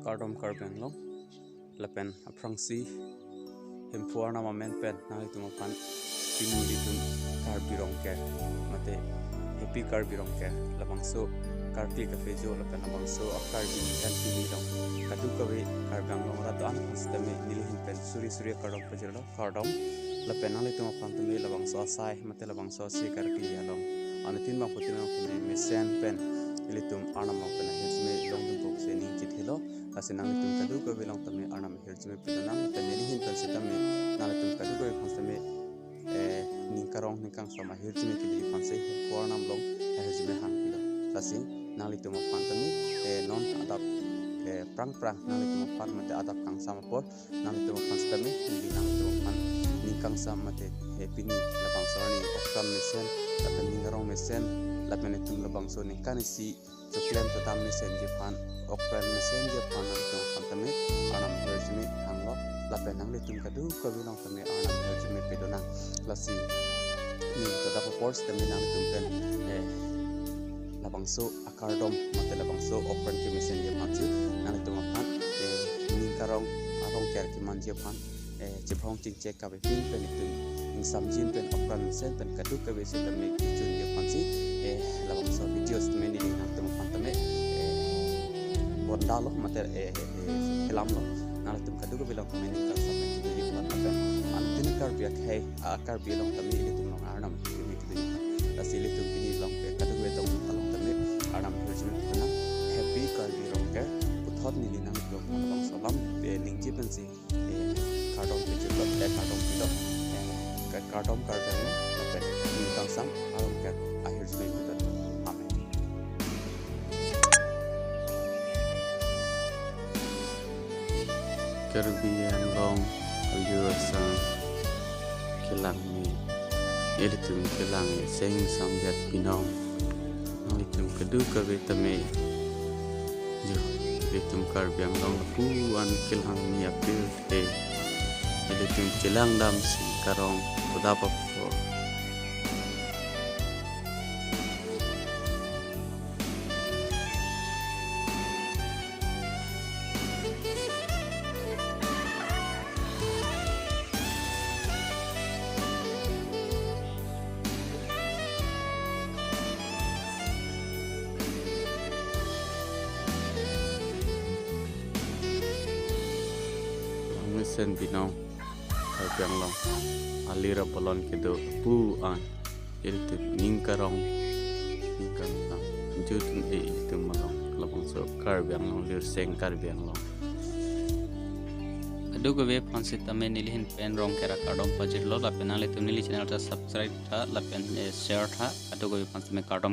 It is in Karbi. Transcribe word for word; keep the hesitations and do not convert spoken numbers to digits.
Kardom Karbi Anglong, lapen aphrangsi Hemphu Arnam amen pen nanglitum aphan pini ilitum Karbi Rongker, mate Happy Karbi Rongker, labangso karkli kaphojo lapen labangso a-Karbi ningkan kimi along kadokave Karbi Anglong arat do-an aphan sitame nelihin pen suri suri akardom pajirlo, kardom. Lapen nanglitum aphan tame labangso asai mate labangso ase karkli along anuttin bangphutin along tame mesen pen ilitum Arnam along pen ahirjume longdunpo pusi ning chethelo. Lasi nanglitum kadokave along tame Arnam ahirjume pedonang, lapen nelihin pen sitame nanglitum kadokave aphan sitame, eh, ning karong ning kangsam ahirjume kedoji aphansi Hemphu Arnam along ahirjume hangpilo. Lasi nanglitum aphan tame, eh, non adap, eh, prang prang nanglitum aphan mate adap kangsam apor nanglitum aphan sitame, neli nanglitum aphan ning kangsam mate, eh, pini labangso arni okpran mesen, lapen ning karong mesen, lapen itum labangso ningkan isi choklem chodam mesenji aphan, okpran mesenji aphan nanglitum aphan tame Arnam ahirjume hanglo, lapen nanglitum kadokave along tame Arnam ahirjume pedonang. Lasi ning ta adap apor sitame nanglitum pen, eh, labangso akardom mate labangso okpran kemesenji aphansi nanglitum aphan, eh, ning karong arongker kemanji aphan, eh, chephong chingchek kavepin pen itum ingsamjin pen okpran mesen pen kadokave sitame kechunji aphansi, eh, labangso video sitame neli nanglitum aphan tame, eh, bondalo mate, eh, eh, eh, kelamlo. Nanglitum kadokave along tame ning kangsam pen kedoji aphan lapen anuttin Karbi akhei, a-Karbi along tame ilitum along Arnam ahirjume kedoji aphan. Lasi ilitum pini along ke kadokave atum along tame Arnam ahirjume pedonang. Happy Karbi Rongker. Puthot neli nanglitum aphan labangso alam, eh, ningje pensi, eh, kardom pajirlo, eh, kardom pilo. Eh, ka-, kardom Karbi Anglong, lapen ning kangsam arongker ahirjume pedon. Amen. Karbi Anglong, alu asam, kelang me, ilitum kelang me, seng samjat binong, nanglitum kadokave tame, jo, ilitum Karbi Anglong lapu-an kelang me apirthe, ilitum chelangdamsi karong todap apor. Mesen binong Karbi Anglong alir abolon kedo pu an ilitum ning karong ning kangsam jutun e ilitum along labangso Karbi Anglong lirseng Karbi Anglong. Kadokave aphan sitame nelihin pen Rongker akardom pajirlo lapen nanglitum neli channel ta subscribe tha lapen, eh, share tha, kadokave aphan sitame kardom.